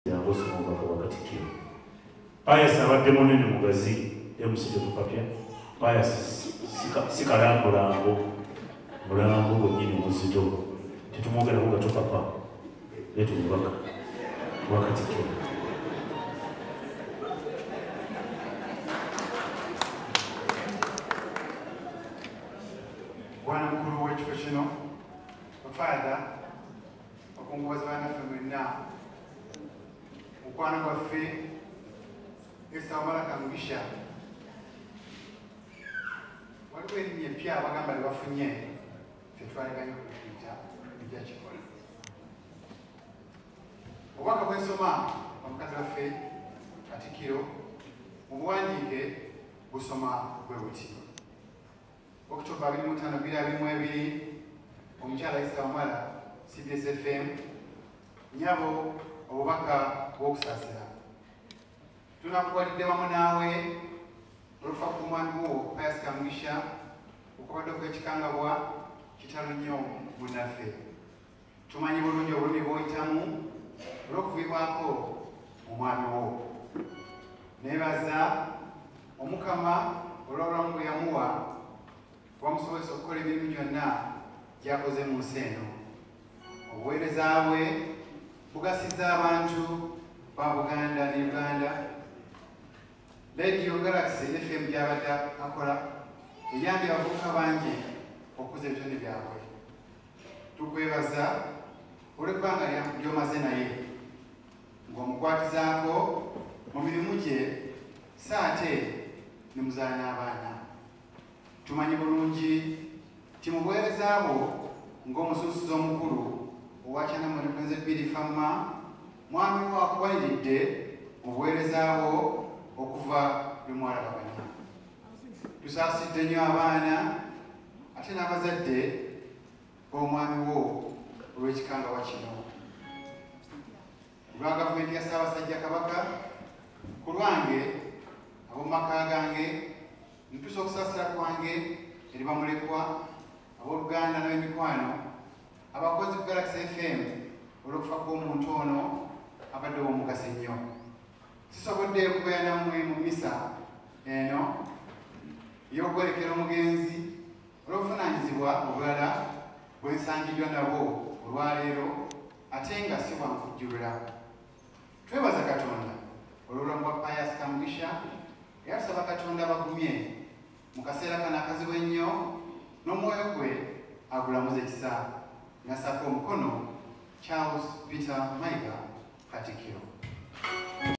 Ng'osoma obubaka bwa Katikkiro. Pius abadde munene mugazi, MC Tekupapya. Pius si kalambulambo, mulambo gwennyini muzito. Tetumwogerako nga tupapa. Leeta obubaka bwa Katikkiro. Bwana mukulu w'ekifo kino, bafaatha, bakungubazi bannaffe mwenna, mukwano gwaffe Esther Wamala Kamugisha, waliwo erinnya eppya abagamba lye bafunye, ffe twaleganye okuliyita, lijja kikola. Obubaka bwe nsoma omukazi waffe Katikkiro mu buwandiike busoma bwe buti. October 25, 2022, omukyala Esther Wamala, CBS FM, nnyabo obubaka bw'okusaasira. Tunakuwalidde wamu naawe olufa ku mwami wo Pius Kamugisha okubadde okw'ekikangabwa kitalo nnyo munnaffe. Tumanyi bulungi obulumi bw'oyitamu olw'okuviibwako omwami wo. Neebaza Omukama olw'obulamu bwe yamuwa wamusobozesa okukola emirimu gyonna gy'akoze mu nsi eno. Obuweereza bwe bugasiza abantu ba Buganda ne Uganda. Radio Galaxy FM gy'abadde akola eyambye abavubuka bangi okukuza ebitone byabwe. Tukwebaza olw'ebbanga ly'omaze naye ng'omukwatizaako mu mirimu gye so ate ne muzaala n'abaana. Tumanyi bulungi nti mu buweereza bwo ng'omusunsuzi omukulu owa 92 Famma, mwami wo akuwaniridde mu buweereza bwo okuva lwe mwalabagana. Tusaasidde nnyo abaana ate n'abazadde b'omwami wo olw'ekikangawa kino. Olwa gavumenti ya Ssaabasajja Kabaka, ku lwange ab'omu maka gange, ntuusa okusaasira kwange eri bamulekwa, abooluganda n'ab'emikwano, abakozi ku Galaxy FM olw'okufa kw'omuntu ono abadde ow'omugaso ennyo. Sisobodde kubeera nammwe mu mmisa eno ey'okwerekera omugenzi olw'obuvunaanyizibwa obulala bwe nsangiddwa nabwo olwaleero ate nga si bwa nkujjulula. Twebaza Katonda olw'obulamu bwa Pius Kamugisha era tusaba Katonda abagumye mu kaseera kano akazibu ennyo n'omwoyo gwe agulamuze ekisa. Nassaako omukono Charles Peter Mayiga, Katikkiro.